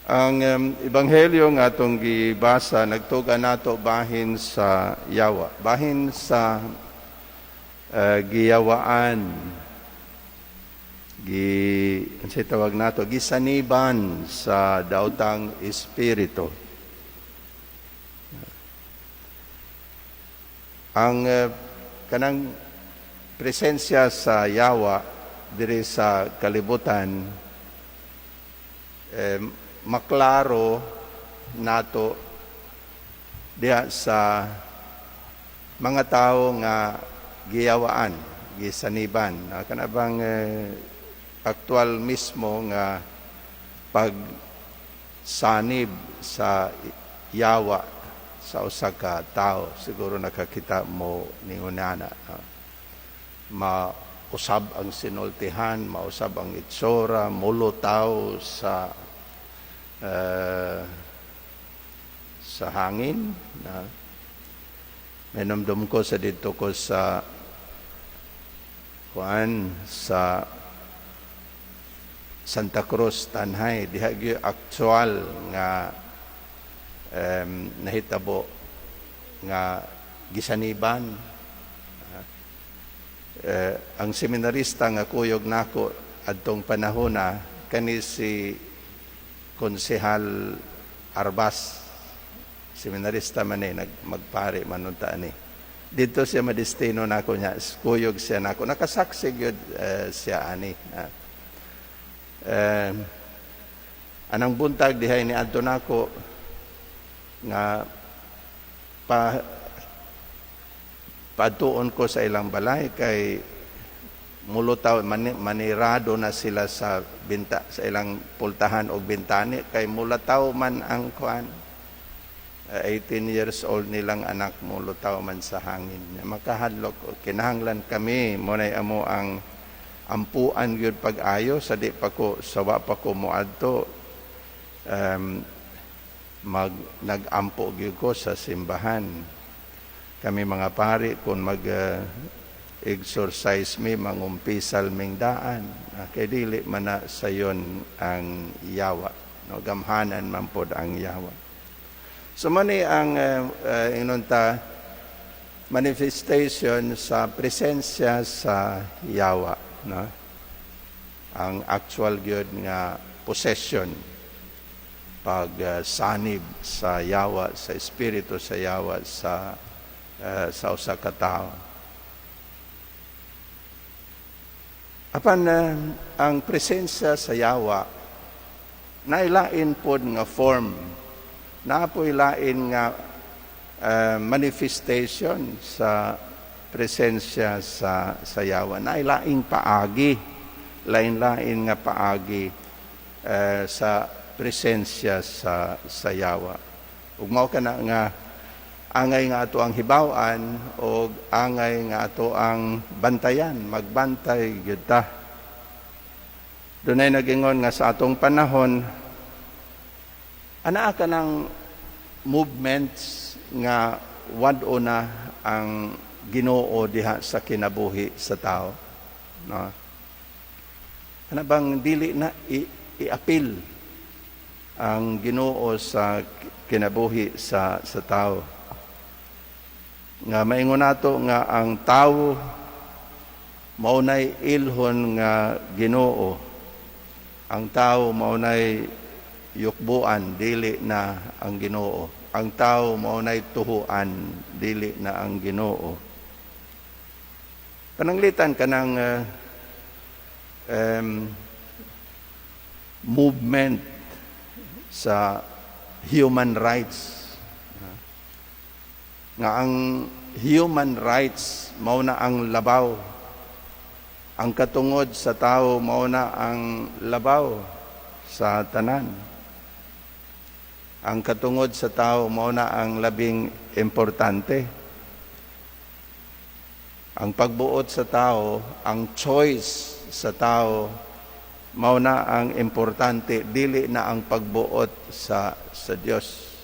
Ang ebanghelyo nga atong gibasa nagtuga nato bahin sa yawa, bahin sa giyawaan, gi unsay tawag nato, gisaniban sa daotang espiritu. Ang kanang presensya sa yawa diri sa kalibutan, maklaro nato diha sa mga tao nga giyawaan, gisaniban. Kana bang aktual mismo nga pagsanib sa yawa sa usa ka tawo, siguro nakakita mo ningunana. Mausab ang sinultihan, mausab ang itsura, mulutaw sa hangin na. Mainumdum ko sa dito ko sa kuan sa Santa Cruz, Tanjay, diha gyud actual nga nahitabo nga gisaniban. Ang seminarista nga kuyog nako adtong panahona kani si Konsehal Arbas, seminarista man eh, magpare man unta ni. Dito siya madestino nako niya, kuyog siya nako, nakasaksi gyud siya ani. Anang buntag dihay ni adto nako nga paadtuon ko sa ilang balay kay mulutaw manirado na sila sa binta sa ilang pultahan og bintani kay mulataw man ang kuan, 18 years old nilang anak, mulutaw man sa hangin. Makahadlok, kinahanglan kami mo amo ang ampuan gyud pag-ayo sa di pa ko sa wa pa ko moadto, mag nagampo gyud ko sa simbahan. Kami mga pari, kung mag exorcise mi, mangumpisal ming daan kay dili man na sayon ang yawa, no? Gamhanan man pod ang yawa. So mani ang ingon ta manifestation sa presensya sa yawa, no? Ang actual gyud nga possession, pag sanib sa yawa, sa espiritu sa yawa sa usa ka tawo. Apan ang presensya sa yawa nailain pod nga form, naapoy lain nga manifestation sa presensya sa yawa, nailaing paagi, lain-lain nga paagi sa presensya sa yawa. Ug mao kana nga angay nga ato ang hibaw-an og angay nga ato ang bantayan, magbantay gyud ta. Dunay nagingon nga sa atong panahon anaa ka ng movements nga wad-o na ang Ginoo diha sa kinabuhi sa tao, no? Ana bang dili na i-apil ang Ginoo sa kinabuhi sa tao, nga maingon nato nga ang tawo mao nay ilhon nga Ginoo, ang tao mao nay yukbuan, dili na ang Ginoo, ang tao mao nay tuhuan, dili na ang Ginoo. Pananglitan kanang movement sa human rights, nga ang human rights mao na ang labaw, ang katungod sa tao mao na ang labaw sa tanan, ang katungod sa tao mao na ang labing importante, ang pagbuot sa tao, ang choice sa tao mao na ang importante, dili na ang pagbuot sa Dios.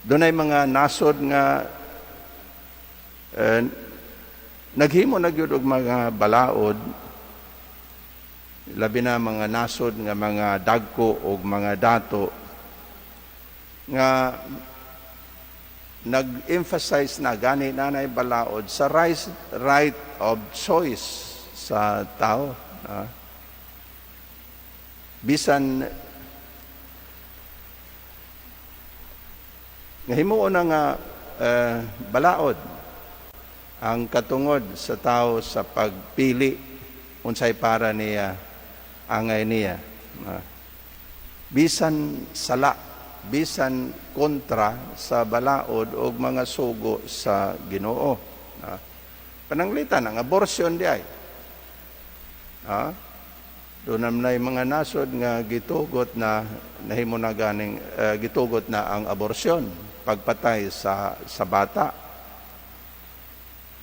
Dunay mga nasod nga naghimo na gyud og mga balaod. Labi na mga nasod nga mga dagko o mga dato nga nag-emphasize na gani nanay balaod sa right of choice sa tao. Ah. Bisan nga himuon na nga balaod ang katungod sa tao sa pagpili unsay para niya, angay niya. Ah. Bisan sala, bisan kontra sa balaod og mga sugo sa Ginoo. Ah. Pananglitan ang abortion di ay. Ah. Doon naman mga nasod nga gitugot na nahimo na ganing gitugot na ang abortion, pagpatay sa bata.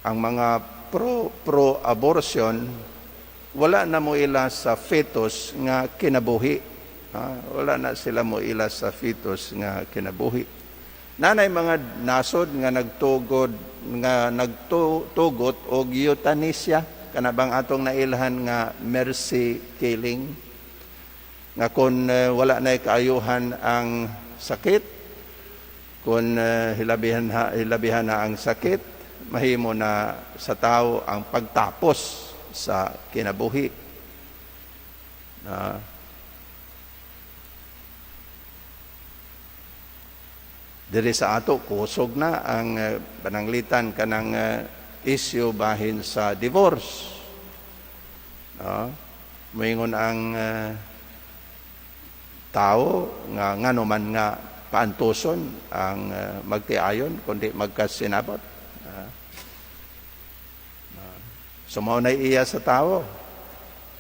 Ang mga pro abortion wala na mo ila sa fetus nga kinabuhi. Ah, wala na sila mo ila sa fetus nga kinabuhi. Nanay mga nasod nga nagtugod nga nagtugot og euthanasia, kana bang atong nailhan nga mercy killing, nga kung wala na kaayuhan ang sakit, kung hilabihan na ang sakit, mahimo na sa tao ang pagtapos sa kinabuhi. Diri sa ato kusog na ang pananglitan kanang issue bahin sa divorce. Moingon ang tao nga ngano man nga paantuson ang magtiayon kundi magkasinabot. So mao nay iya sa tao.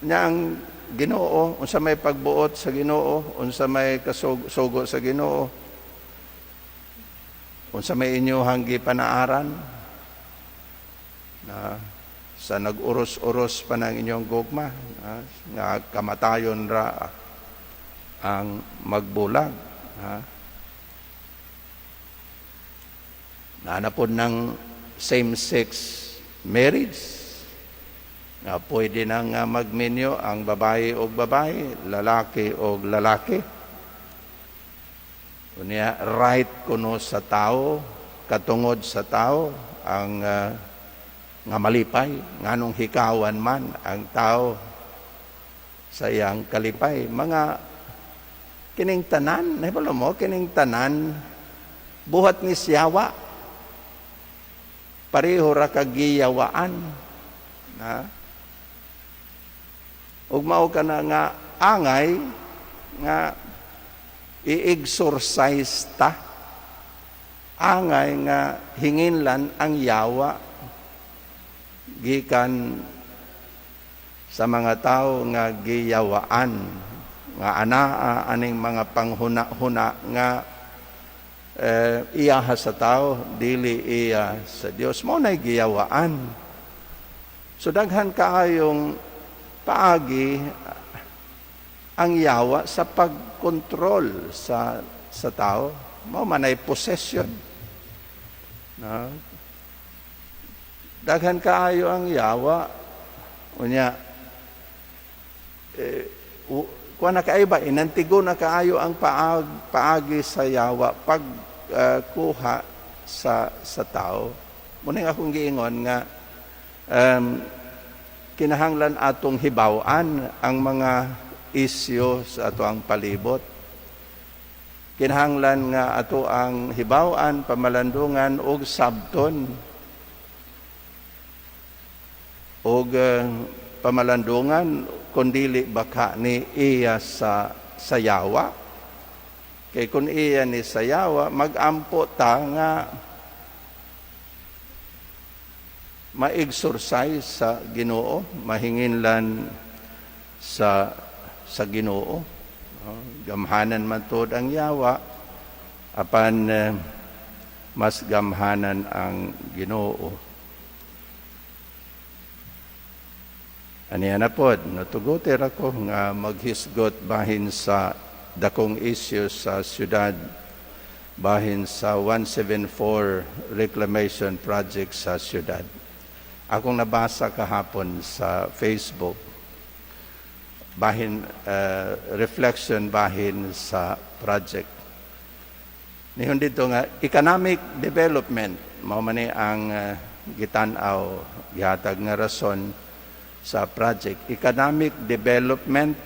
Nya ang Ginoo, unsa may pagbuot sa Ginoo, unsa may kasugo sa Ginoo, unsa may inyohang gipanaaran na sa nag-uros-uros pa ng inyong gugma, na, nga kamatayon ra ang magbulag. Ha? Naanapod ng same-sex marriage nga pwede na nga magminyo ang babae og babae, lalaki og lalaki. Unya, right kuno sa tao, katungod sa tao ang nga malipay, nganong hikawan man ang tao sa iyang kalipay. Mga kining tanan, nahibalo mo, kining tanan buhat ni siyawa. Pareho ra kagiyawaan. Na? Ug mao ka na nga angay nga i-exorcise ta, angay nga hinginlan ang yawa gikan sa mga tao nga giyawaan, nga anaa aning mga panghuna-huna nga iyaha sa tao, dili iya sa Dios. Mao nay giyawaan. So daghan kaayong paagi ang yawa sa pagkontrol sa tao. Mao man ay possession. No? Daghan kaayo ang yawa. Unya kuha na kaayo ba, inantigo na kaayo ang paagi sa yawa pag kuha sa tao. Muna akong giingon nga kinahanglan atong hibaw-an ang mga isyu sa ato ang palibot. Kinahanglan nga ato ang hibaw-an, pamalandungan og sabton og pamalandungan kun dili baka ni iya sa sayawa. Kay kun iya ni sayawa, magampo ta nga ma-exorcise sa Ginoo, mahinginlan sa Ginoo. Gamhanan man tuod ang yawa, apan mas gamhanan ang Ginoo. Aniya na pod, natugutir ako nga maghisgot bahin sa dakong issue sa syudad, bahin sa 174 reclamation project sa syudad. Akong nabasa kahapon sa Facebook, Bahin reflection bahin sa project. Nihon dito nga economic development mao man ni ang gitan-aw, gihatag nga rason sa project, economic development,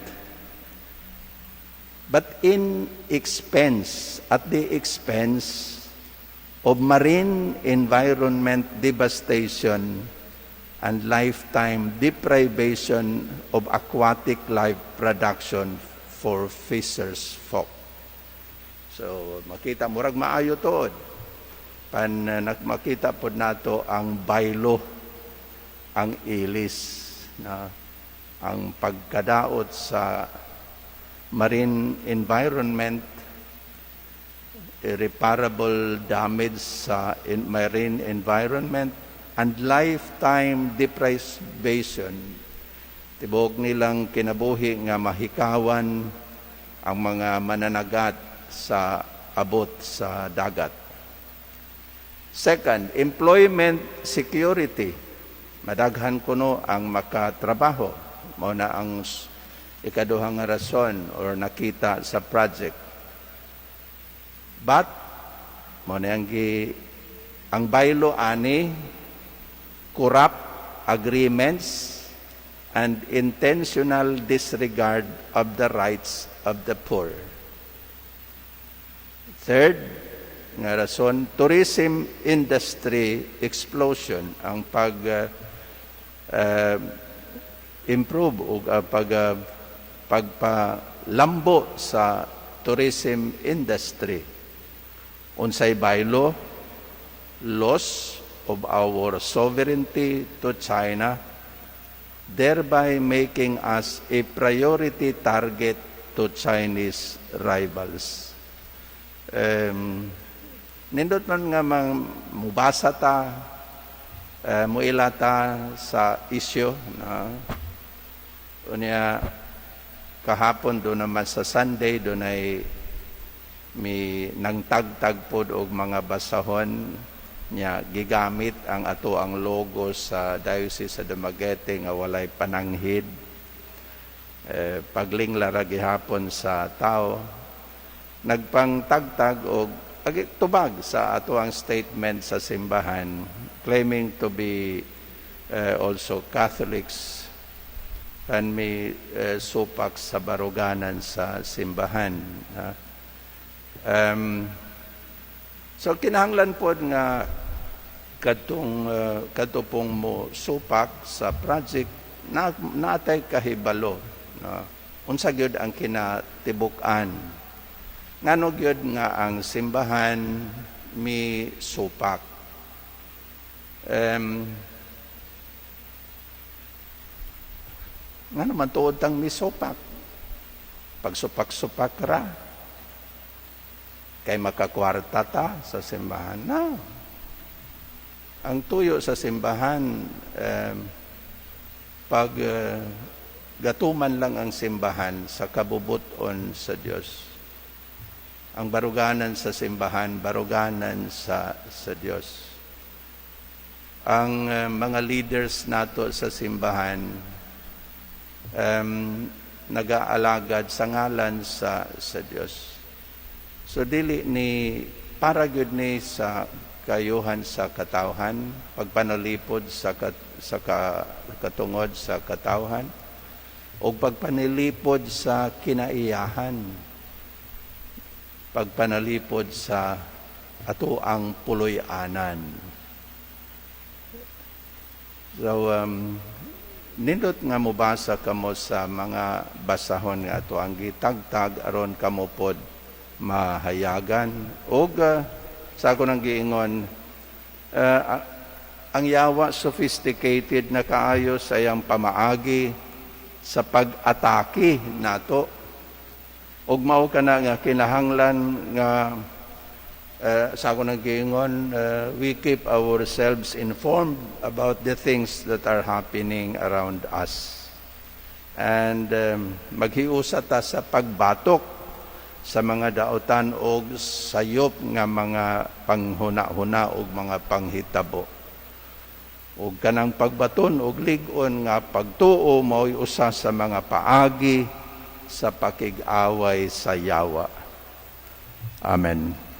but in expense at the expense of marine environment devastation and lifetime deprivation of aquatic life production for fishers folk. So makita murag maayo tuod. Pan makita pod nato ang baylo, ang ilis na ang pagkadaot sa marine environment, irreparable damage sa marine environment and lifetime deprivation, tibuok nilang kinabuhi nga mahikawan ang mga mananagat sa abot sa dagat. Second, employment security. Madaghan kuno ang makatrabaho. Mao na ang ikaduhang nga rason or nakita sa project. But mao na ang baylo ani, corrupt agreements and intentional disregard of the rights of the poor. Third nga rason, tourism industry explosion, ang pag improve o pagpalambo sa tourism industry. Unsay baylo? Loss of our sovereignty to China, thereby making us a priority target to Chinese rivals. Nindot man nga mang mubasa ta, muila ta sa isyu na unya kahapon do naman sa Sunday dunay mi nangtagtag pod og mga basahon niya, gigamit ang ato ang logo sa Diocese sa Dumaguete nga walay pananghid, paglingla ra gihapon sa tao nagpangtagtag og tubag sa ato ang statement sa simbahan, claiming to be also Catholics and may supak sa baruganan sa simbahan. So kinahanglan pod nga kadto pong mo supak sa project na naatay kahibalo, no? Unsa gyud ang kinatibuk-an, ngano gyud nga ang simbahan mi supak? Ngano man tuod tang misupak? Pagsupak-supak ra kay makakwarta ta sa simbahan? No. Ang tuyo sa simbahan, pag gatuman lang ang simbahan sa kabubuton sa Dios. Ang baruganan sa simbahan, baruganan sa Dios. Ang mga leaders nato sa simbahan nagaalagad sa ngalan sa Dios. So dili ni para gyud ni sa kayuhan sa katawhan, pagpanalipod sa katungod sa katawhan o pagpanilipod sa kinaiyahan, pagpanalipod sa ato ang puloy-anan. So nindot nga mobasa kamo sa mga basahon nga ato ang gitagtag aron kamo pod mahayagan. Og sa ako nang giingon, ang yawa sophisticated na kaayo sa iyang pamaagi sa pag-atake nato, ug mao kana nga kinahanglan nga sa ako nang giingon, we keep ourselves informed about the things that are happening around us and maghiusa ta sa pagbatok sa mga daotan og sayop nga mga panghuna-huna og mga panghitabo. Ug kanang pagbaton og lig-on nga pagtuo mao'y usa sa mga paagi sa pakig-away sa yawa. Amen.